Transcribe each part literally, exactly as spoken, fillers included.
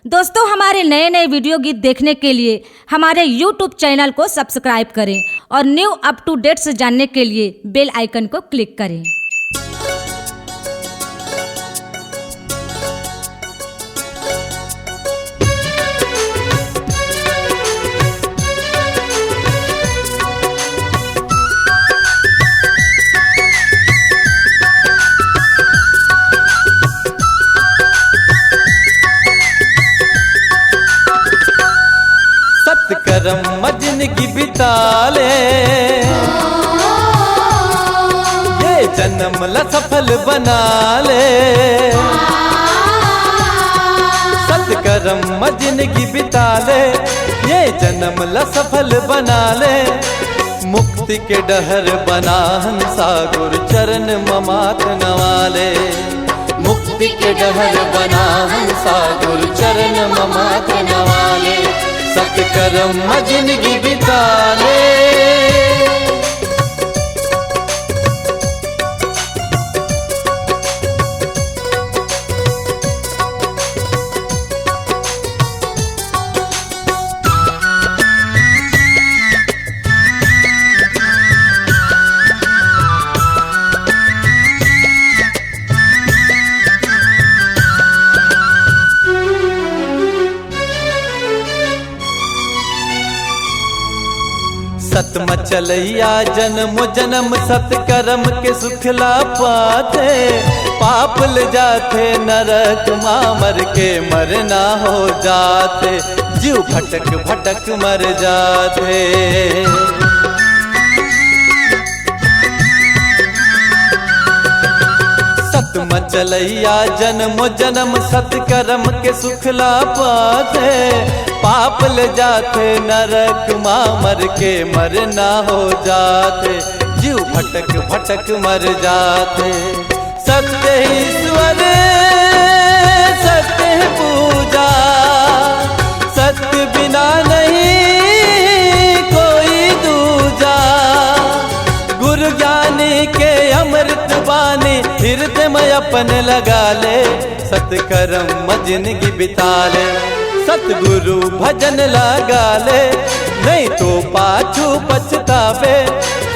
दोस्तों, हमारे नए नए वीडियो गीत देखने के लिए हमारे YouTube चैनल को सब्सक्राइब करें और न्यू अप टू डेट्स जानने के लिए बेल आइकन को क्लिक करें। सतकरम म जिनगी बिता ले, ये जनम ल सफल बना ले। सतकरम म जिनगी बिता ले, ये जनम ल सफल बना ले। मुक्ति के डहर बना हंसा, गुरु चरण म माथ नवा ले। मुक्ति के डहर बना हंसा, गुरु चरण म माथ नवा ले। सतकरम म जिनगी बिता ले। सत म चलइया जनमो जनम सतकरम के सुख ला पाथे। पाप ले जाथे नरक मा मर के मरना हो जाथे, जीव भटक भटक मर जाथे। सत म चलइया जनमो जनम सतकरम के सुख ला पाथे। पाप ले जाथे नरक मा मर के मरना हो जाथे, जीव भटक भटक मर जाथे। सत्य ईश्वर सत्य पूजा, सत्य बिना नहीं कोई दूजा। गुरु ज्ञानी के अमृत बानी हृदय में अपन लगा ले। सतकरम म जिनगी बिता ले, सतगुरु भजन लगा ले, नहीं तो पाछू पछतावे।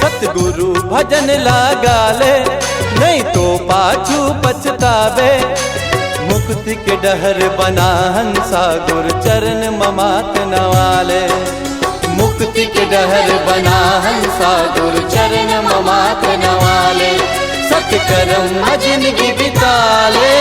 सतगुरु भजन लगा ले, नहीं तो पाछू पछतावे। मुक्ति के डहर बना हंसा गुरु चरण म माथ नवा ले। मुक्ति के डहर बना हंसा गुरु चरण म माथ नवा ले। सतकरम म जिनगी बिता ले।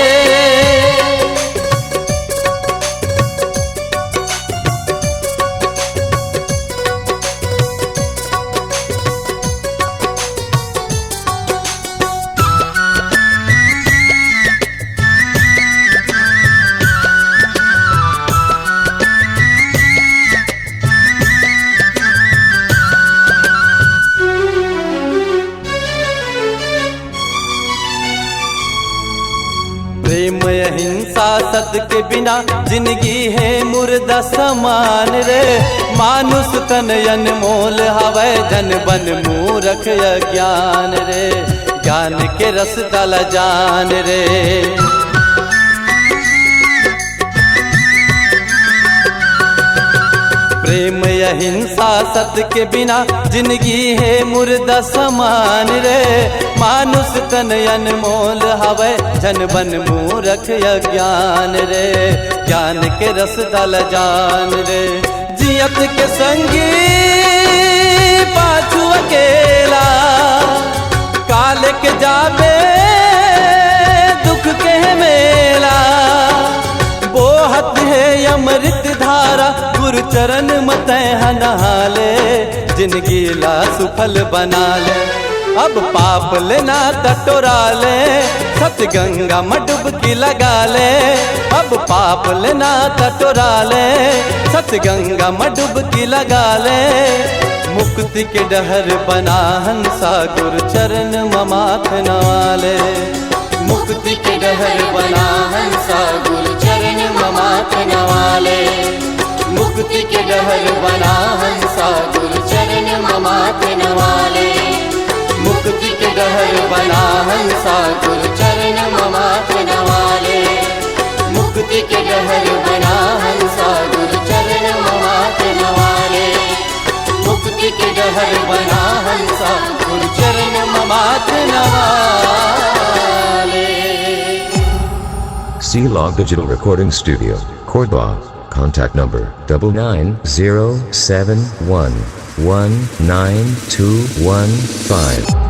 प्रेम अहिंसा सत के बिना जिनगी हे मुर्दा समान रे। मानुष तन अनमोल हवय, धन बन मूरख अज्ञान रे। ज्ञान के रस तला जान रे। प्रेम अहिंसा सत के बिना जिनगी हे मुर्दा समान रे। मानुष तन अनमोल हवय, झन बन मूरख अज्ञान रे। ज्ञान के रस तला जान रे। जियत के संगी पाछू अकेला, काल के जाबे दुख के मेला। बोहत हे अमृत धारा, गुरु चरण म तैं ह नहा ले। जिनगी ला सुफल बना ले। अब पाप ले ना टटोरा ले, सत गंगा म डुबकी लगा ले। अब पाप ले ना टटोरा ले, सत गंगा म डुबकी लगा ले। मुक्ति के डहर बना हंसा, गुरु चरण म माथ नवा ले। मुक्ति के डहर बना हंसा, गुरु चरण म माथ नवा ले। मुक्ति के डहर बना हंसा, गुरु चरण म माथ नवा ले। मुक्ति के डहर बना हंसा, गुरु चरण म माथ नवा ले। मुक्ति के डहर बना C Log Digital Recording Studio, Cordoba. Contact number double nine zero seven one one nine two one five.